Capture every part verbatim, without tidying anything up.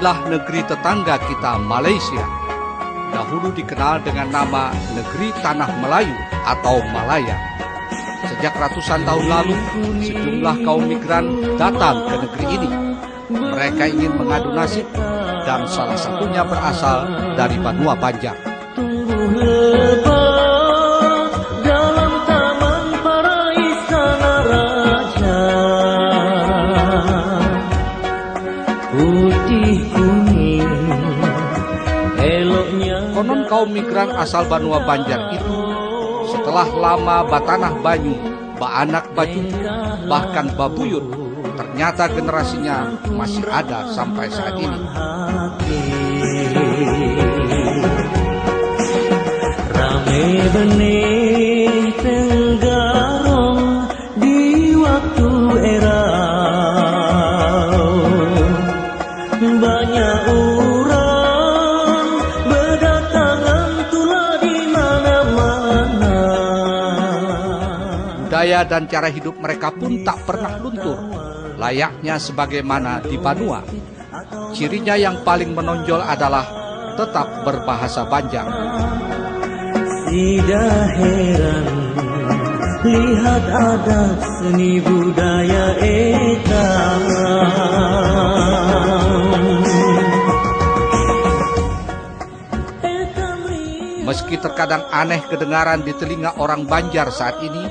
Adalah negeri tetangga kita, Malaysia. Dahulu dikenal dengan nama Negeri Tanah Melayu atau Malaya. Sejak ratusan tahun lalu, sejumlah kaum migran datang ke negeri ini. Mereka ingin mengadu nasib dan salah satunya berasal dari Banua Banjar. Tumbuh lebat dalam taman para istana raja. Putih kuning eloknya. Konon kaum migran asal Banua Banjar itu setelah lama batanah banyu, baanak bacucu, bahkan babuyut, ternyata generasinya masih ada sampai saat ini. Rame benih tenggarong di waktu erau. Banyak orang berdatangan tulah di mana-mana. Budaya dan cara hidup mereka pun tak pernah luntur, layaknya sebagaimana di Banua. Cirinya yang paling menonjol adalah tetap berbahasa Banjar. Sida heran lihat adat seni budaya eta. Meski terkadang aneh kedengaran di telinga orang Banjar saat ini,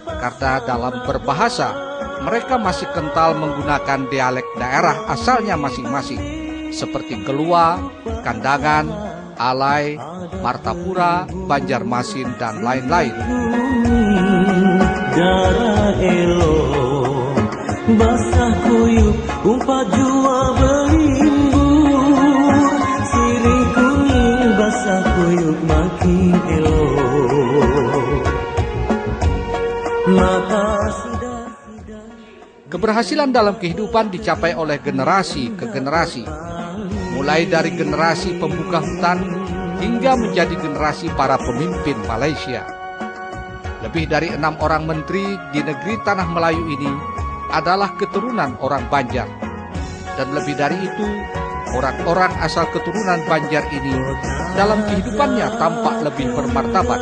karena dalam berbahasa, mereka masih kental menggunakan dialek daerah asalnya masing-masing, seperti Kelua, Kandangan, Alai, Martapura, Banjarmasin, dan lain-lain. Darah elo, basah kuyup, umpat jua belimbur. Sirih kuning, basah kuyup, makin elo. Maka sudah. Keberhasilan dalam kehidupan dicapai oleh generasi ke generasi, mulai dari generasi pembuka hutan hingga menjadi generasi para pemimpin Malaysia. Lebih dari enam orang menteri di negeri Tanah Melayu ini adalah keturunan orang Banjar. Dan lebih dari itu, orang-orang asal keturunan Banjar ini dalam kehidupannya tampak lebih bermartabat.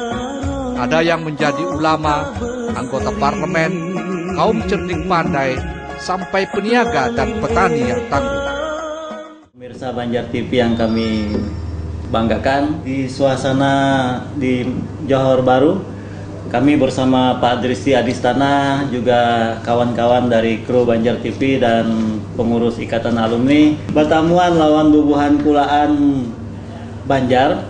Ada yang menjadi ulama, anggota parlemen, kaum cerdik pandai, sampai peniaga dan petani yang tangguh. Pemirsa Banjar T V yang kami banggakan, di suasana di Johor Bahru, kami bersama Pak Dristi Adistana, juga kawan-kawan dari kru Banjar T V dan pengurus Ikatan Alumni, bertamuan lawan bubuhan kulaan Banjar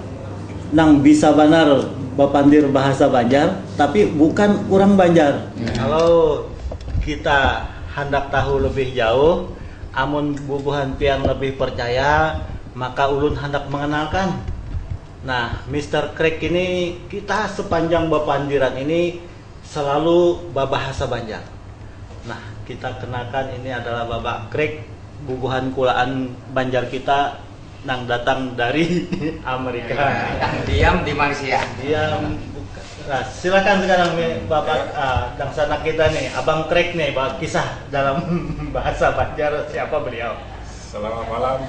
nang bisa banar bapandir bahasa Banjar, tapi bukan urang Banjar. Kalau kita handak tahu lebih jauh, amun bubuhan pian lebih percaya, maka ulun handak mengenalkan. Nah, Mister Craig ini, kita sepanjang bapandiran ini selalu babahasa Banjar. Nah, kita kenakan ini adalah Bapak Craig, bubuhan kulaan Banjar kita nang datang dari Amerika. Yang diam di Malaysia. Diam, buka-, nah, silakan sekarang nih, Bapak, ah, dangsanak kita nih, Abang Craig nih, berkisah dalam bahasa Banjar, siapa beliau? Selamat malam.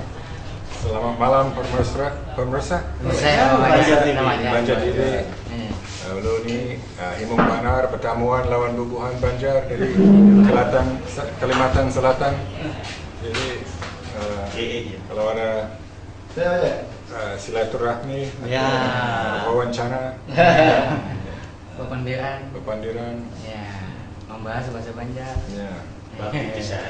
Selamat malam, pemirsa. Pemirsa? Pemirsa, Banjar T V. Namanya. Banjar T V. Hmm. Lalu ni, ah, himung banar betamuan lawan bubuhan Banjar dari Kelantan, Kalimantan Selatan. Jadi, eh, iya, iya, kalau ada, eh, silaturahmi, ya, wawancara, bapandiran, bapandiran, ya, membahas bahasa Banjar. Ya. Berarti bisa.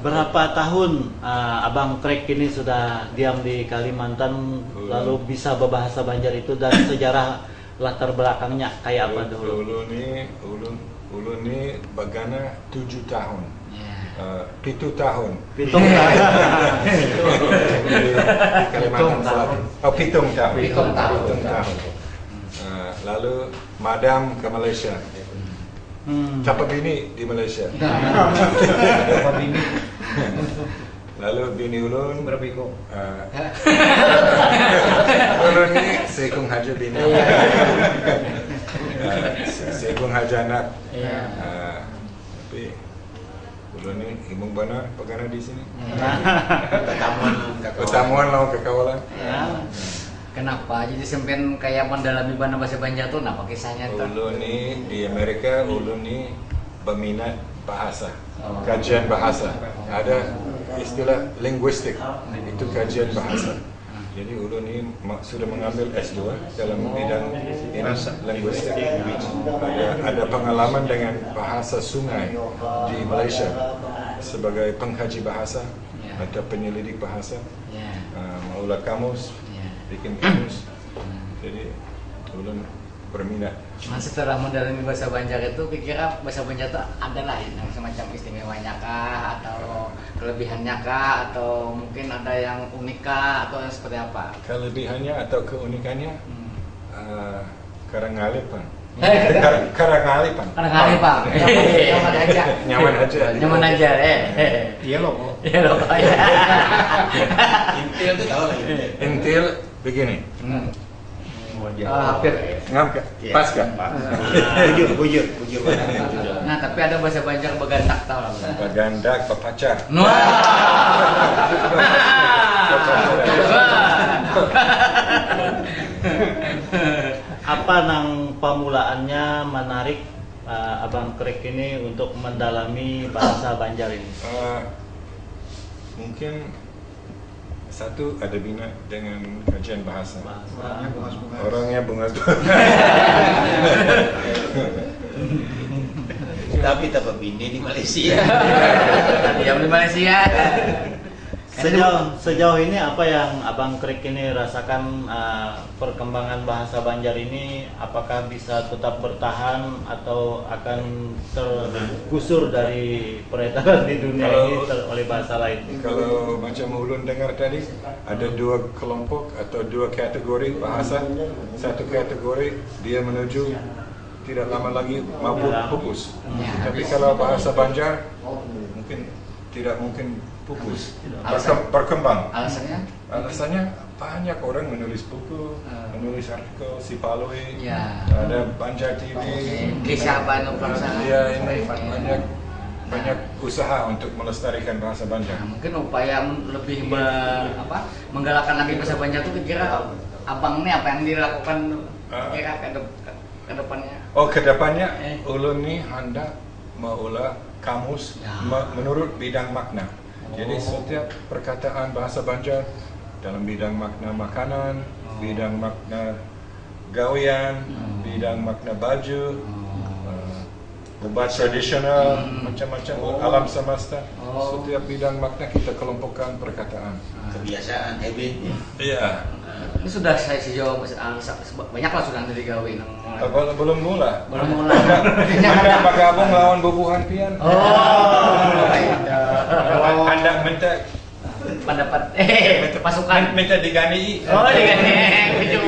Berapa tahun, eh, Abang Craig ini sudah diam di Kalimantan, hmm, lalu bisa berbahasa Banjar itu dan sejarah latar belakangnya kayak apa dulu? Ulun ni, ulun, ulun ni bagana tujuh tahun. Ya. Eh, pitu tahun. Pitung tahun. Di Kalimantan Selatan. Oh, pitung tahun. Pitung tahun. Pitung tahun. Eh, lalu madam ke Malaysia. Hmm. Capa bini di Malaysia. Capa bini. Lalu bini ulun, berapa ikung? Eh, ulun ni seikung haja bini. Iya. Eh, se-, seikung haja anak. Iya. Eh, tapi Ulun ni himung banar pagana di sini. Tatamuan lawan kakawalan. Tatamuan lawan kakawalan. Ya. Kenapa jadi sampean kayak mendalami banar bahasa Banjar tuh? Napa kisahnya tuh? Ulun ni di Amerika, ulun ni peminat bahasa, kajian bahasa. Ada istilah linguistik, itu kajian bahasa. Jadi ulun ni ma- sudah mengambil S dua dalam bidang ini, linguistik. Ada, ada pengalaman dengan bahasa Sungai di Malaysia sebagai pengkaji bahasa Ya. atau penyelidik bahasa. Ya. Uh, maulah kamus, Ya. bikin kamus. Hmm. Jadi ulun berminat. Nah, setelah mendalami bahasa Banjar itu, kira-kira bahasa Banjar itu ada lah yang semacam istimewanya kah, atau kelebihannya kah, atau mungkin ada yang unik kah, atau yang seperti apa? Kelebihannya atau keunikannya, Hmm. uh, karang ngalih pang. Eh. Karang, karang ngalih pang. Karang ngalih pang. Nyaman aja. Nyaman aja. Nyaman aja, eh. Iya loh kok. Iya loh, Pak. Intil tuh tahu lah, intil. Intil begini. Hmm. Wajar. Ah, hampir. Ngam kah? Pas kah? Bujur, bujur, bujur banget. Nah, tapi ada bahasa Banjar bagandak, tahu lah. Bagandak, bapacar. Wah. Apa nang pamulaannya manarik, eh, Abang Krik ini untuk mendalami bahasa Banjar ini? Uh, mungkin satu, ada minat dengan kajian bahasa. Bahasa. Orangnya bungas. Tapi tak bini di Malaysia. Diam di Malaysia. Sejauh sejauh ini, apa yang Abang Krik ini rasakan, eh, perkembangan bahasa Banjar ini, apakah bisa tetap bertahan atau akan tergusur dari peredaran di dunia Kalau ini ter- oleh bahasa lain? Kalau macam ulun dengar tadi, ada dua kelompok atau dua kategori bahasa. Satu kategori dia menuju tidak lama lagi mampu pupus. Ya. Tapi kalau bahasa Banjar, mungkin tidak mungkin pupus. Berkem- berkembang. Alasannya? Alasannya banyak orang menulis buku, Ah. menulis artikel, si Palui, Ya. ada Banjar T V. Oke. Kisah apa yang perasaan? Ya, ini banyak banyak usaha untuk melestarikan bahasa Banjar. Nah, mungkin upaya men- lebih me- apa, menggalakkan lagi bahasa Banjar tuh, kira-kira abang nih apa yang dilakukan Ah. kira ke, de- ke depannya? Oh, kedepannya Eh. ulun nih hendak maulah kamus Ya. me- menurut bidang makna. Jadi Oh. Setiap perkataan bahasa Banjar dalam bidang makna makanan, Oh. bidang makna gawian, Hmm. bidang makna baju, Oh. eh, ubat tradisional, Hmm. macam-macam, Oh. alam semesta. Oh. Setiap bidang makna kita kelompokkan perkataan. Nah, Kebiasaan, habit. Iya. ini sudah saya sejauh mas- ah, sa- seba- banyak lah sudah dari gawe nang mulai. Eh, belum, belum mula. Belum mula. Hendak bergabung lawan bubuhan pian. Oh, iya. Hendak minta Pendapat, eh, masukan. minta digani. Oh, digani. Gitu.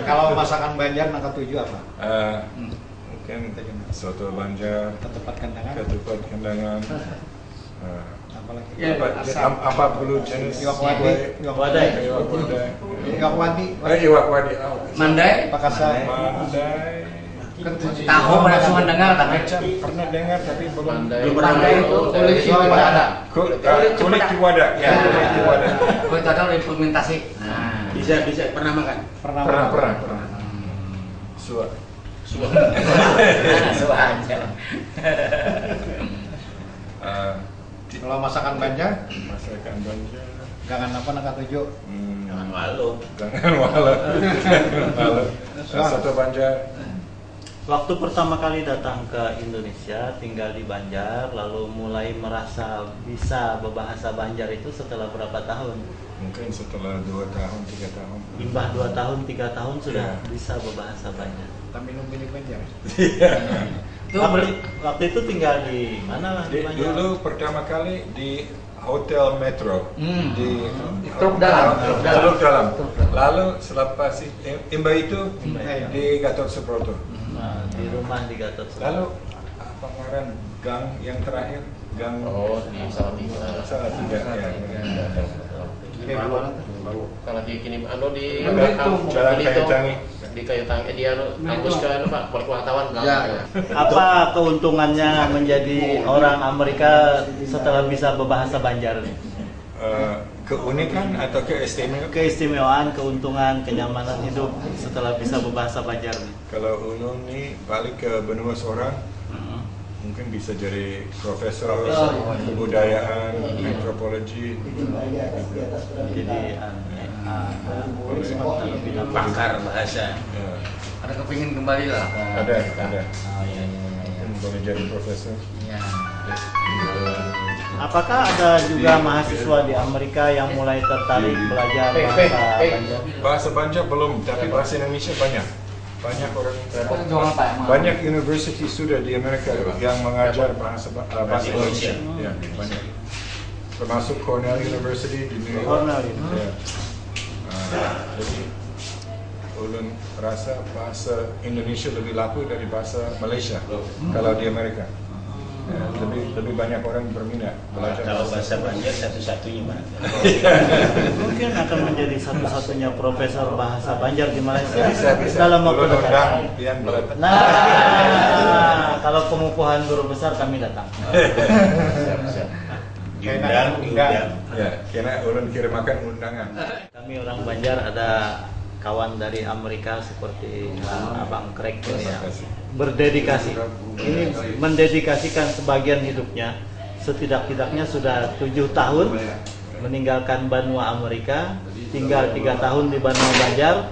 Kalau masakan Banjar nang ketujuh apa? Eh, mungkin soto Banjar, Ketupat kendangan. ketupat kendangan. Eh, Apa lagi? Ya, apa, asam. am- apa perlu jenis Iwak wadi. kue? Iwak Wadai. Iwak wadai. Iwak wadi. Eh, iwak wadi. Oh, Mandai? Pakasa. Mandai. Tahu pernah cuma dengar tapi Macam pernah dengar tapi belum. Mandai itu kulit Iwak wadi. ada. Ku- eh, kulit tiwada. Ya, kulit tiwada. Kulit ada udah fermentasi. Nah. Bisa, bisa. Pernah makan? Pernah. Pernah, pernah, pernah. Suah. Suah. Suah aja. Eh, Kalau masakan Banjar, masakan Banjar. Gangan apa nang ketujuh? Hmm, Jangan malu. Gangan walau. Walau. Suah. Soto Banjar. Waktu pertama kali datang ke Indonesia, tinggal di Banjar, lalu mulai merasa bisa berbahasa Banjar itu setelah berapa tahun? Mungkin setelah dua tahun, tiga tahun. Imbah dua tahun, tiga tahun sudah Ya. Bisa berbahasa Banjar. Tapi minum milik Banjar. Itu Waktu, ber- waktu itu tinggal di mana lah di Di, Banjar? dulu pertama kali di Hotel Metro Hmm. di Teluk Dalam. Teluk Dalam. Lalu selepas i- imbah itu Imbah itu. Di Gatot Subroto. Nah, di rumah di Gatot. Lalu apa ngaran gang yang terakhir? Gang Oh, di Salatiga. Salatiga, ya. Kayak mana tuh? Kalau di kini anu di Jalan belakang Jalan Belitung. Kayu Tangi. Di kayu tang, eh, dia anu, tembus ke anu, Pak, berpengetahuan. Ya, ya. Apa keuntungannya menjadi orang Amerika setelah bisa berbahasa Banjar? Eh, keunikan atau keistimewaan? Keistimewaan, keuntungan, kenyamanan hidup setelah bisa berbahasa Banjar. Kalau ulun ni balik ke benua sorang, mungkin bisa jadi profesor kebudayaan, antropologi. Jadi, ah, ah, ah, pakar bahasa. Ya. Ada kepingin kembali lah. Ada, ada. Oh, iya, iya, iya. Mungkin boleh jadi profesor. Iya. Apakah ada juga mahasiswa di Amerika yang mulai tertarik belajar bahasa Banjar? Bahasa Banjar belum, tapi bahasa Indonesia banyak. Banyak orang, banyak university sudah di Amerika yang mengajar bahasa, eh, bahasa Indonesia. Ya, banyak. Termasuk Cornell University di New York. Cornell University. Ya. Ah, jadi ulun rasa bahasa Indonesia lebih laku dari bahasa Malaysia kalau di Amerika. Ya, lebih lebih banyak orang berminat belajar. Kalau bahasa Banjar satu-satunya, Pak. Mungkin akan menjadi satu-satunya profesor bahasa Banjar di Malaysia. Bisa, bisa. Dalam waktu dekat. Nah, kalau pengukuhan guru besar, kami datang. Siap, siap. Diundang, diundang. Ya, kena ulun kirimakan undangan. Kami orang Banjar ada kawan dari Amerika seperti, uh, Abang Craig ini yang berdedikasi. Ini mendedikasikan sebagian hidupnya, setidak-tidaknya sudah tujuh tahun meninggalkan banua Amerika, tinggal tiga tahun di banua Banjar.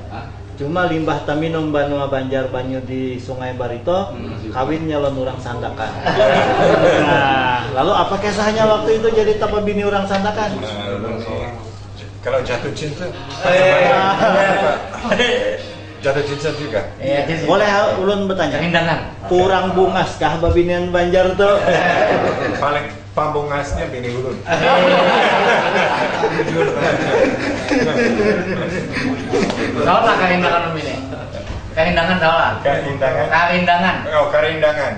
Cuma limbah taminum banua Banjar banyu di Sungai Barito, kawinnya lawan urang Sandakan. Nah, lalu apa kisahnya waktu itu jadi tapa bini urang Sandakan? Kalau jatuh cinta. Jatuh cinta juga. Boleh ulun bertanya? Kurang bungas kah babinian Banjar tu? Paling pambungasnya bini ulun. Tahu lah karindangan ini? Karindangan tahu lah. Karindangan. Karindangan. Oh, karindangan.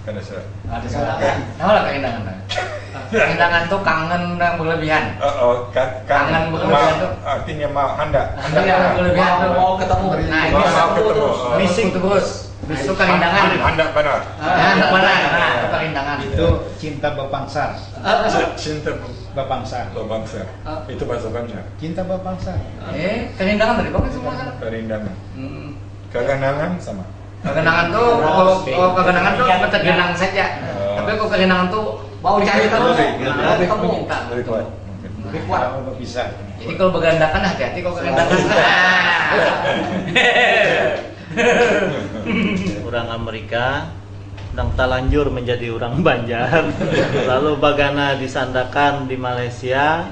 Kada salah. Tahu lah karindangan. Kandangan tu kangen nang berlebihan. Oh, oh, kan, kan, kangen berlebihan tu. Artinya mau, handak, handak. Iya, berlebihan tu. Mau ketemu. Nah, ini mau ketemu. Missing terus. Nah, itu kandangan. Handak benar. Ah, handak benar. Nah, itu kandangan. Itu cinta bapangsar. Cinta bapangsar. Bapangsar. Itu bahasa Banjar. Cinta bapangsar. Eh, kandangan tadi, bapak semua sana. Kandangan. Hmm. Kaganangan sama. Kaganangan tu, oh, oh, kaganangan tu seperti genang saja. Tapi kalau kaganangan tu bau cari terus. Lebih kuat. Lebih kuat. Lebih kuat. Bisa. Jadi kalau begandakan hati-hati kalau kagandakan. Orang Amerika nang talanjur menjadi orang Banjar, lalu bagana di Sandakan di Malaysia,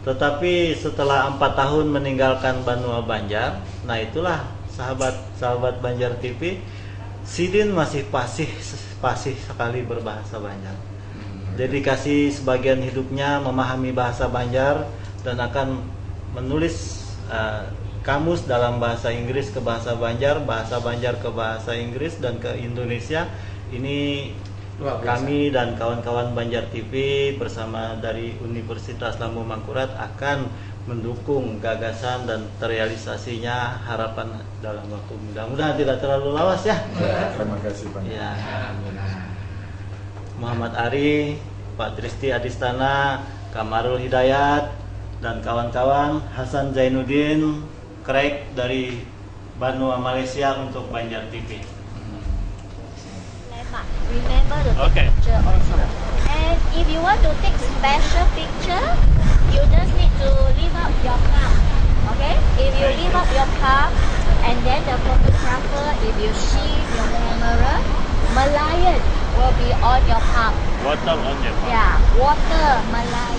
tetapi setelah empat tahun meninggalkan banua Banjar, nah itulah sahabat-sahabat Banjar T V, sidin masih pasih pasih sekali berbahasa Banjar. Dedikasi sebagian hidupnya memahami bahasa Banjar dan akan menulis uh, kamus dalam bahasa Inggris ke bahasa Banjar, bahasa Banjar ke bahasa Inggris dan ke Indonesia. Ini kami dan kawan-kawan Banjar T V bersama dari Universitas Lambung Mangkurat akan mendukung gagasan dan terrealisasinya harapan dalam waktu mudah-mudahan tidak terlalu lawas ya. Ya, terima kasih banyak. Ya. Muhammad Ari, Pak Tristi Adistana, Kamarul Hidayat, dan kawan-kawan, Hasan Zainuddin, Craig dari Banua Malaysia untuk Banjar T V. Remember to take okay. picture also. And if you want to take special picture, you just need to lift up your palm. Okay? If you lift up your palm, and then the photographer, if you shift your camera, Merlion will be on your palm. Water on your palm. Yeah, water Merlion.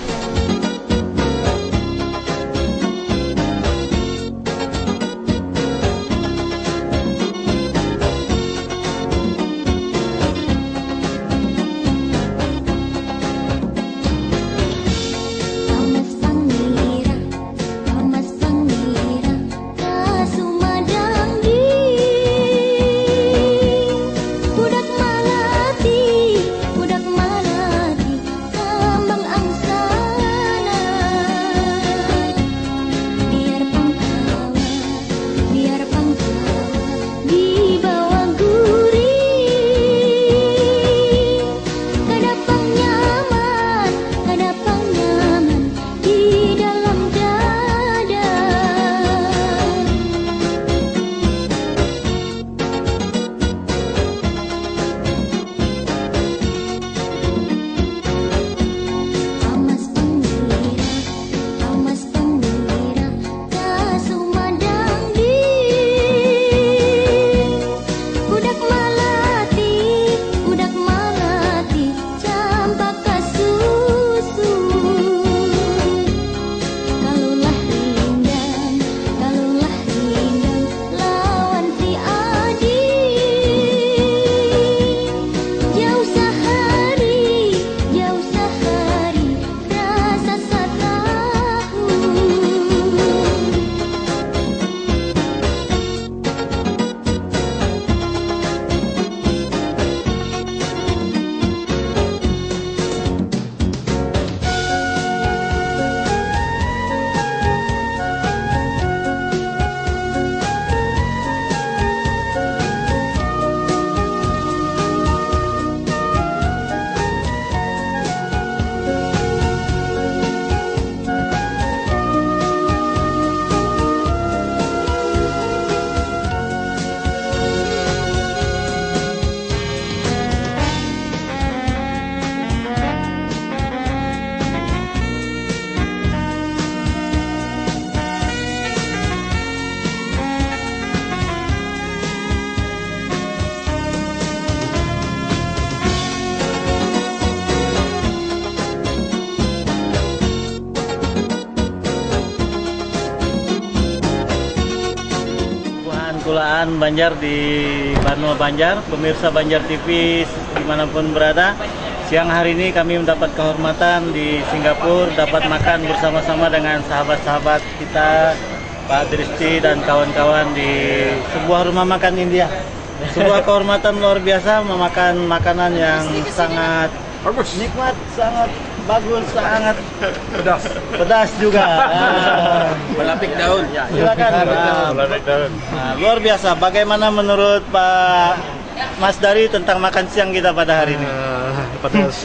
Kulaan Banjar di Banua Banjar, pemirsa Banjar T V dimanapun berada. Siang hari ini kami mendapat kehormatan di Singapura, dapat makan bersama-sama dengan sahabat-sahabat kita, Pak Dristi dan kawan-kawan di sebuah rumah makan India. Sebuah kehormatan luar biasa memakan makanan yang sangat Bagus. Nikmat, sangat bagus, sangat Pedas. Pedas juga. Ah. Balapik daun. Ya, silakan. Ah, Balapik daun. Nah, luar biasa. Bagaimana menurut Pak Mas Dari tentang makan siang kita pada hari ini? Ah, pedas.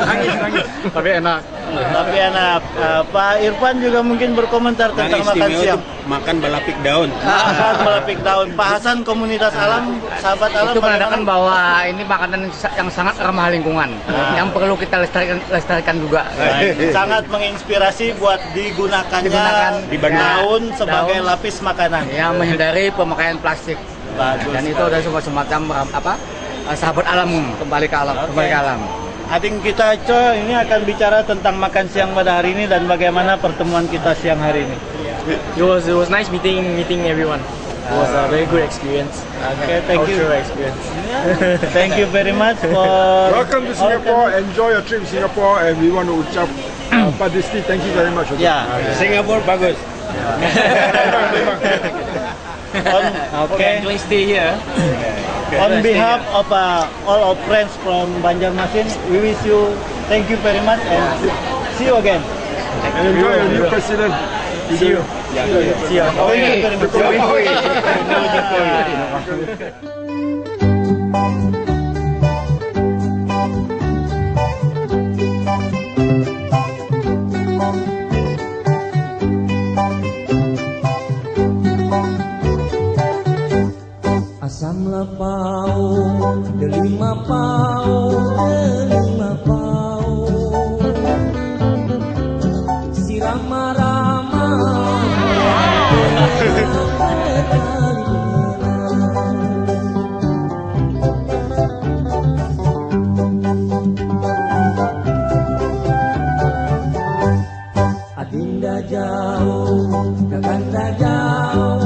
Nangis, nangis. Tapi enak. Tapi enak. Ah, Pak Irfan juga mungkin berkomentar tentang makan siang. Makan balapik daun. Makan balapik daun. Pak Hasan, komunitas alam, sahabat alam, itu menandakan bahwa ini makanan yang sa- yang sangat ramah lingkungan, yang perlu kita lestarikan, lestarikan juga. Sangat menginspirasi buat digunakannya daun sebagai lapis makanan. Ya, menghindari pemakaian plastik. Bagus. Dan itu adalah semua semacam ram- apa, eh, sahabat alam, kembali ke alam, kembali ke alam. I think kita, Col, ini akan bicara tentang makan siang pada hari ini dan bagaimana pertemuan kita siang hari ini. It was it was nice meeting meeting everyone. It was a very good experience. Okay, thank you. Cultural experience. Thank you very much for Welcome to Singapore. Enjoy your trip in Singapore, and we want to ucap uh, Pak Disti, thank you very much. Yeah. Singapore bagus. On, okay. Enjoy stay here. On behalf of uh, all our friends from Banjarmasin, we wish you thank you very much and see you again. And enjoy your new president. See you. See you. Thank you very much. Asam lapau, delima pau, delima pau. Sirama-rama, Adinda jauh, kakanda jauh,